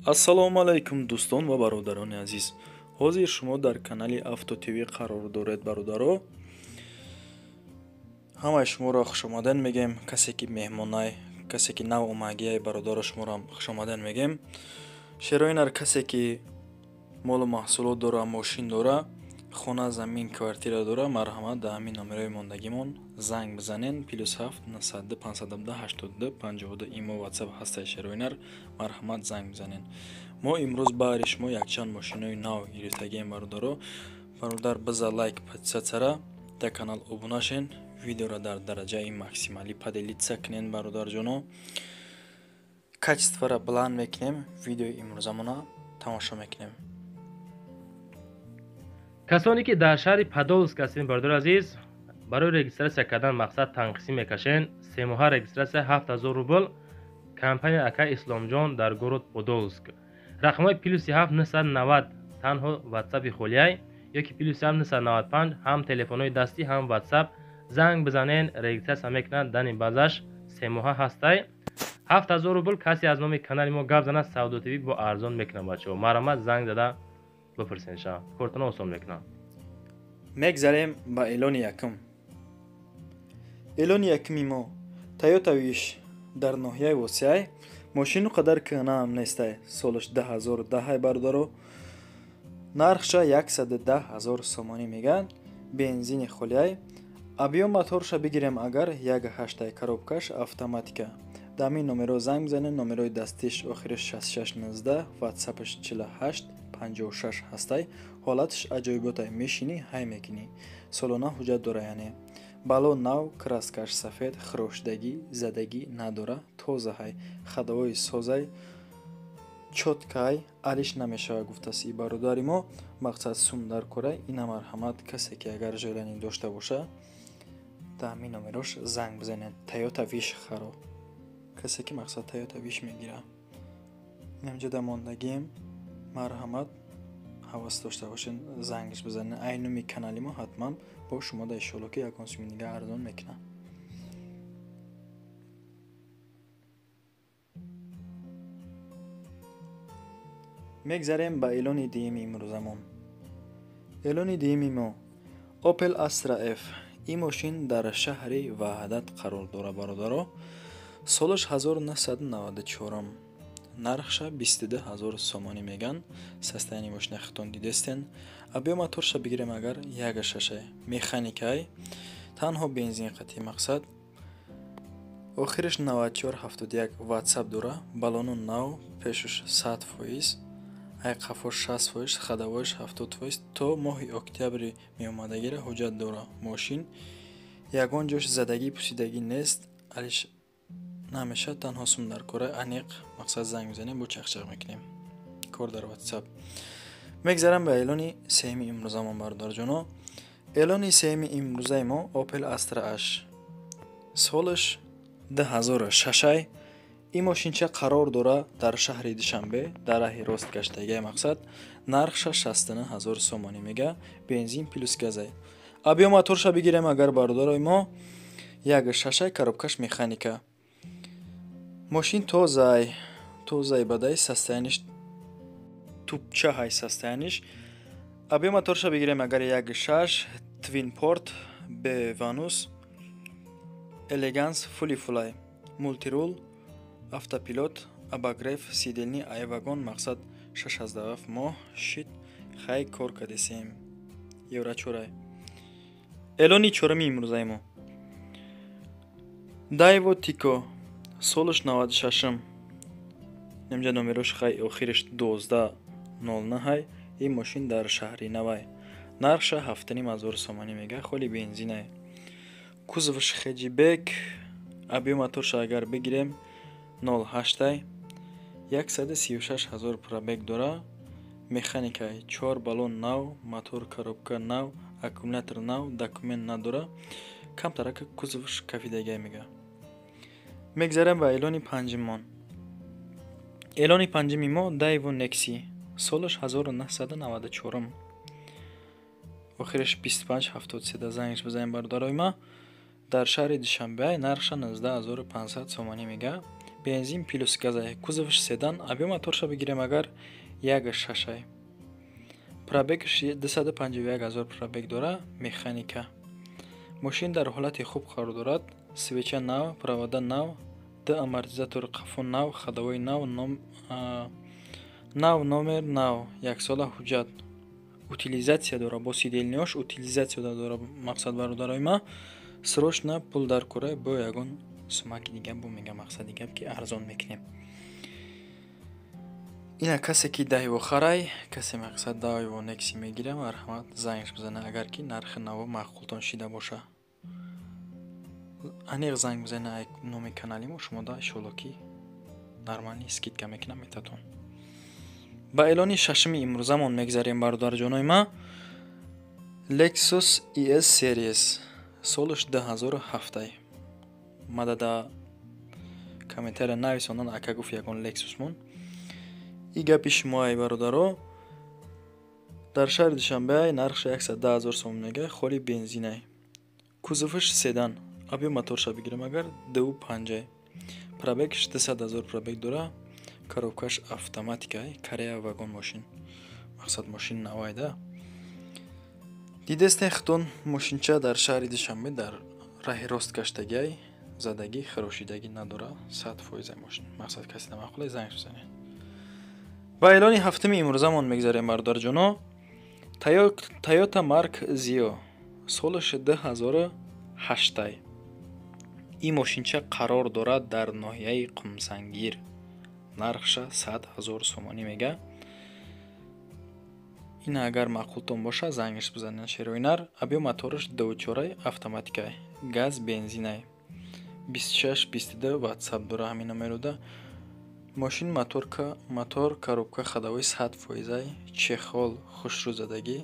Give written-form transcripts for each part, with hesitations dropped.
Ассалому алайкум дӯстон ва бародарони азиз. Ҳозир шумо дар канали Авто ТВ қарор доред, бародаро. Ҳамаи шуморо хушомаден мегем. Касе ки меҳмонай, касе ки нав омагиай, бародаро, шуморо хушомаден мегем. Шероинар касе ки молу маҳсулот дора, мошин дора, хона, замин, квартира дора, марҳамат, дар ҳамин номерои мондагимон занг бизанен: +7 902 517 82 52. Имо, ватсап ҳастаи шероинар, марҳамат, занг бизанен. Мо имрӯз баҳри шумо якчанд мошинои нав гирифтагием, бародаро. Бародар, биза лайк, подписаться, дар канал обуна шен, видеоро дар дараҷаи максималӣ поделиться кунен, бародарҷоно. Качествора баланд мекунем, видеои имрӯзамона тамошо мекунем. Касоне ки дар шаҳри Подолск ҳастем, бародари азиз, барои регистрация кардан мақсад танқисӣ мекашен. 3 моҳа регистрация 7000 рубл. Компания ака Исломҷон дар город Подолск. Рақамҳои +7 990 танҳо ватсапи холияй ёки +7 995, ҳам телефонҳои дастӣ, ҳам ватсап. Занг бизанен, регистрация мекунад. Дани базаш 3 моҳа ҳастай, 7000 рубл. Касе аз номи канали мо гап занад, Савдо ТВ бо арзон мекунад. Бачаҳо, марҳамат, занг зада бипурсенша, кортона осон мекунам. Мегзарем ба эълони якум. Эълони якуми мо Тойота Виш дар ноҳияи Восеай. Мошину қадар кӯҳнаам нестай, солаш 2010-ай, бародаро. Нархша 110 000 сомонӣ мегӯянд, бензини холиай. Объём моторша бигирем агар, 1,8-ай, коробкаш автоматика. Дар ҳамин номеро занг бизанем. Номерои дастиш охириш 6619, ватсапаш 48 56 ҳастай. Ҳолаташ аҷоиботай, мешинӣ, ҳай мекунӣ. Солона ҳуҷҷат дора, яъне балон нав, краскаш сафед, хирошдагӣ, задагӣ надора, тозаҳай, ходовой созай, чёткай, алиш намешавад, гуфтааст и бародари мо. Мақсад сум дар корай. Ина, марҳамат, касе ки агар желание дошта боша, дар ҳамин номерош занг бизанед. Тойота Виш харо, касе ки мақсад Тойота Виш мегира, инамҷо дар мондагием. Марҳамат, ҳавас дошта бошед, зангаш бизанед. Ай номи канали мо ҳатман бо шумо да иншоалло ки ягон суми дига арзон мекунам. Мегзарем ба эълони дуюми имрӯзамон. Эълони дуюми мо Opel Astra F. Ин мошин дар шаҳри Ваҳдат қарор дорад, бародаро. Солаш 1994, нархша 22 000 сомонӣ меган. Состояние мошина хитон дидестен. Объём моторша бигирем агар, 1,6, механикай, танҳо бензин қатъи. Мақсад охириш 94 71 ватсап дора. Балону нав, пешуш 100%, ай қафош 60%, ходовойш 70%. То моҳи октябри меомадагира ҳуҷҷат дора. Мошин ягон ҷош задагӣ, пусидагӣ нест, алиш намешавад, танҳо сум дар кора. Аниқ мақсад занг мезанем, бо чақчақ мекунем, кор дар ватсап. Мегзарам ба эълони сеюми имрӯзамон, бародарҷоно. Эълони сеюми имрӯзаи мо Opel Astra H, солаш 2006-ай. Ин мошинча қарор дора дар шаҳри Душанбе, дар раҳи рост гаштагиай. Мақсад нархша 69 000 сомонӣ мега, бензин плюс газай. Объём моторша бигирем агар, бародарои мо, 1,6-ай, коробкаш механика. Мошин тозай, тозай бадай, состояниш тупчаҳай состояниш. Объём моторша бигирем агар, 1,6, twin port, беванус, элеганс, фули фулай, мультирул, автопилот, обогрев сидений, ай вагон. Мақсад 6,7 моҳ шид, хай кор кардесем, евро чорай. Эълони чоруми имрӯзаи мо Дайво Тико, солаш 96-м. Инҷа номерош хай охириш 1209-ай. Ин мошин дар шаҳри Навай, нархша 7500 сомонӣ мега, холи бензинай, кузовш хэтчбек. Объём моторша агар бигирем, 0,8-ай, 136 000 пробег дора, механикай, чор балон нав, мотор, коробка нав, аккумулятор нав, документ надора, камтарака кузовш кафидагиай мега. Мегзарем ба эълони панҷумон. Эълони панҷуми мо Дайво Некси, солаш 1994, охираш 25 73 зангш бизанем, бародарои ма. Дар шаҳри Душанбе, нархша 19 500 сомонӣ мега, Бензин плюс газай. Кузовш седан, объем моторша бигирем агар 1.6. Пробегш 251 ҳазор пробег дора, механика. Мошин дар ҳолати хуб қарор дорад. Свеча нав, провода нав, ду амортизатор қафо нав, ходовой нав, нав номер нав, яксола ҳуҷҷат. Утилизатсия дора, бо сидельниёш утилизатсия дора. Мақсад бародарои ма, срочно пул дар кора, бо ягон сумаки дига бо мега мақсади гап ки арзон мекунем. Ина касе ки Дайво харай, касе мақсад Дайво Некси мегира, марҳамат зангш бизана, агар ки нархи наво маъқултон шида боша. Аниқ занг бизана номи канали мо, шумо да иншоалло ки нормальный скидка мекунам метатон. Ба эълони шашуми имрӯзамон мегзарем бародарҷонои ма. Lexus ES Series солаш 2007. Мадада комментария нависондан ака гуфт ягон Lexus мон. И гапи шумоай бародаро, дар шаҳри Душанбе нархш 110 ҳазор сомон мега, холи бензинай. Кузоваш седан, объем моторша бигирем агар 2.5. Пробегш 200 ҳазор пробег дора, коробкаш автоматикай, Корея вагон мошин. Мақсад мошин навай да. Дидестен хитон мошинча дар шаҳри Душанбе дар раҳи рост гаштагиай, задагӣ, харошидагӣ надора, 100% мошин. Мақсад каси намаъқулай занг бизанед. Ба эълони ҳафтуми имрӯзамон мегзарем бародарҷоно. Toyota Mark Zio солаш 2008. Ин мошинча қарор дорад дар ноҳияи Қумсангир. Нархша 100 ҳазор сомонӣ мега. Ин агар маъқултон боша зангш бизанед шероинар. Объем мотораш 2.4 автоматикай, газ бензинай. 26 22 WhatsApp дора ҳамин номеруда. Мошин мотор коробка ходовой 100%, чехол хушрӯзадагӣ,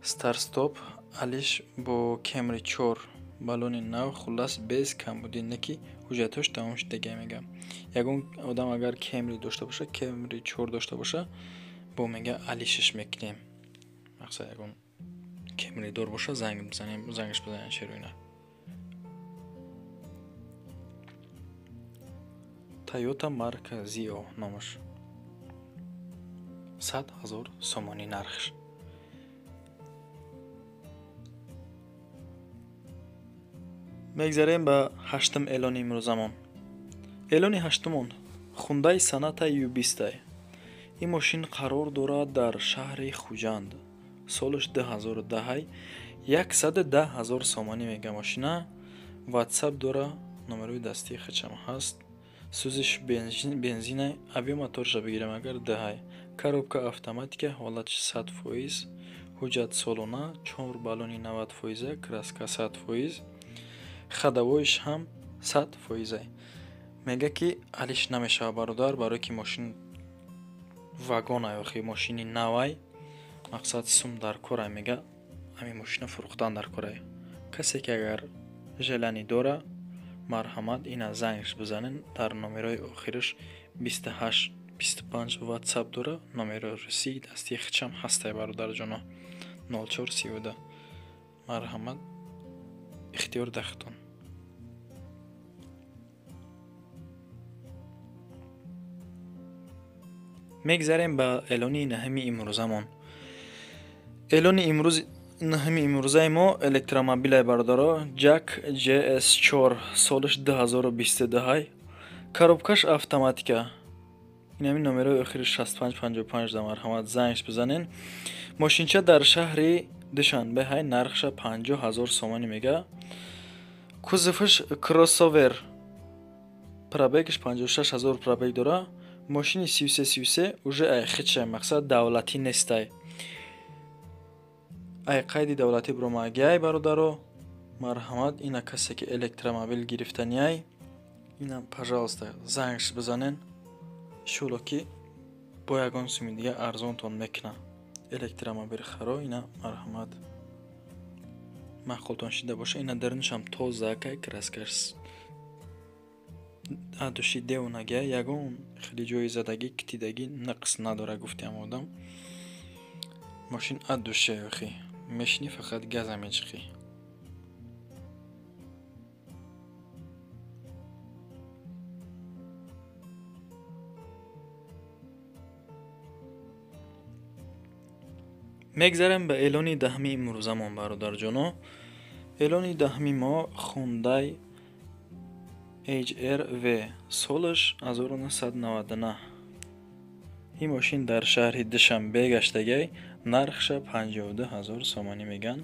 старстоп, алиш бо Camry 4, баллони нав, хуллас без камбудӣ, не ки ҳуҷҷатҳош тамом шудагия мега. Ягон одам агар Camry дошта боша, Camry 4 дошта боша, бо мега алишаш мекунем. Мақсад ягон Camry дор боша, занг бизанем, зангш бизанем шероина. Toyota Mark Zio номаш. 100 ҳазор сомонӣ нархш. Мегзарем ба ҳаштум эълони имрӯзамон. Эълони ҳаштумон Hyundai Sonata U20. Ин мошин қарор дорад дар шаҳри Хуҷанд. Солаш 2010, 110 ҳазор сомонӣ мега мошина. WhatsApp дора, номерои дастии хичам ҳаст. Сӯзиш бензинай, объем моторша бигирем агар 10. Коробка автоматика, ҳолатш 100%, ҳуҷҷат солона, 4 баллони 90%, краска 100%, ходовойш ҳам 100%. Мега ки алиш намешава бародар, барое ки мошин вагонай, охи мошини навай, мақсад сум дар корай мега, ҳамин мошина фурӯхтан дар корай. Касе ки агар желание дора, марҳамат ина зангш бизанен дар номерои охираш 28 25 WhatsApp дора, номерои русии дастии хичам ҳастай бародарҷоно 04 32. Марҳамат ихтиёр дахтон. Мегзарем ба эълони наҳами имрӯзамон. Эълони имрӯз наҳами имрӯзаи мо электромобилай бародаро, Jack GS4 солаш 2022, коробкаш автоматика. Инами номерои охири 65 55 да марҳамат зангш бизанен. Мошинча дар шаҳри Душанбе ҳай, нархша 50 ҳазор сомонӣ мега. Кузоваш кроссовер, пробегш 56 ҳазор пробег дора. Мошини 33 33 уже ай хичай, мақсад давлатӣ нестай. Ай қайди давлатӣ буромагиай бародаро. Марҳамат ина касе ки электромобил гирифтаниай, ина пожалуйста зангш бизанен. Иншоалло ки бо ягон суми дига арзонтон мекуна. Электромобил харо, ина марҳамат маъқултон шида боша. Ина дарунашам тоза кай, краскаш адуши девонагия, ягон хеле ҷои задагӣ, китидагӣ нақс надора гуфтиам одам. Мошин адуши охи мешини фақат газа мечиқӣ. Мегзарем ба эълони даҳми имрӯзамон, бародарҷоно. Эълони даҳми мо Hyundai HRV, солаш 1999. Ин мошин дар шаҳри Душанбе гаштагай, нархша 52 000 сомонӣ меган.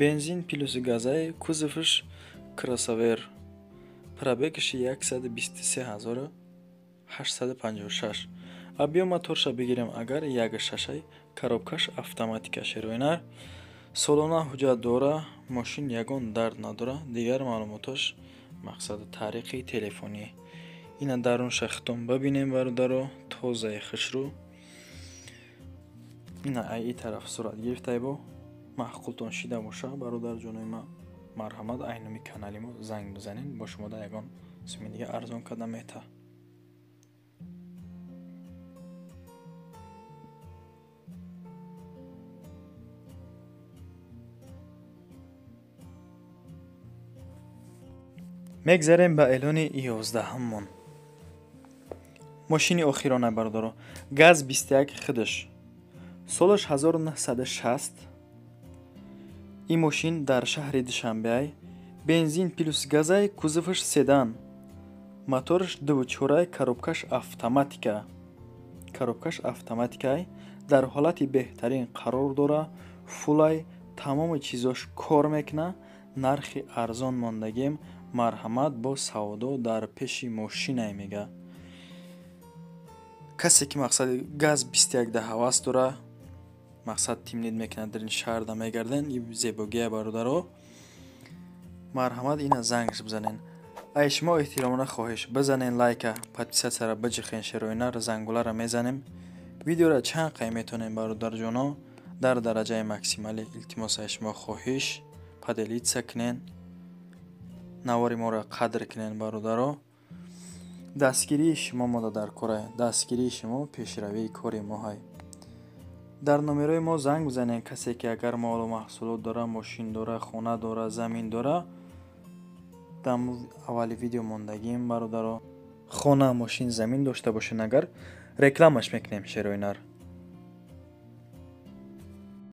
Бензин плюс газай, кузовш кроссовер, пробегш 123 856. Объём моторша бигирем агар 1,6, коробкаш автоматика, шероинар. Солона ҳуҷҷат дора, мошин ягон дард надора, дигар маълумотош мақсади таърихи телефонӣ. Ина дарунша хитом бибинем, бародаро, тозаи хушрӯ. Ина ай и тараф сурат гирифтай, бо маъқултон шида боша, бародарҷонои ма, марҳамат, ай номи канали мо занг бизанед, бо шумо да ягон суми дига арзон карда мета. Мегзарем ба эълони 11-ҳаммон. Мошини охирона, бародаро, газ 21 хидш, солаш 1960. Ин мошин дар шаҳри Душанбеай, бензин плюс газай, кузоваш седан, мотораш 2,4, коробкаш автоматика. Коробкаш автоматикай, дар ҳолати беҳтарин қарор дора, фулай, тамоми чизош кор мекуна, нархи арзон мондагем, марҳамат, бо савдо дар пеши мошинай мега. Касе ки мақсади газ 21 да ҳавас дора, мақсад тимнид мекунад, дар ин шаҳрда мегарден, и зебогия, бародаро, марҳамат, ина зангш бизанен. Ай шумо эҳтиромона хоҳиш, бизанен лайка, подписатсияра биҷихен, шероинар, зангулара мезанем. Видеора чанд қай метонем, бародарҷоно, дар дараҷаи максималӣ, илтимос, ай шумо хоҳиш, поделиться кунен, навори моро қадр кунен, бародаро. Дастгирии шумо мода дар кора, дастгирии шумо пешравии кори моҳай. Дар номерои мо занг бизанен, касе ки агар молу маҳсулот дора, мошин дора, хона дора, замин дора, дар аввали видео мондагим, бародаро. Хона, мошин, замин дошта бошен агар, рекламаш мекунем, шероинар.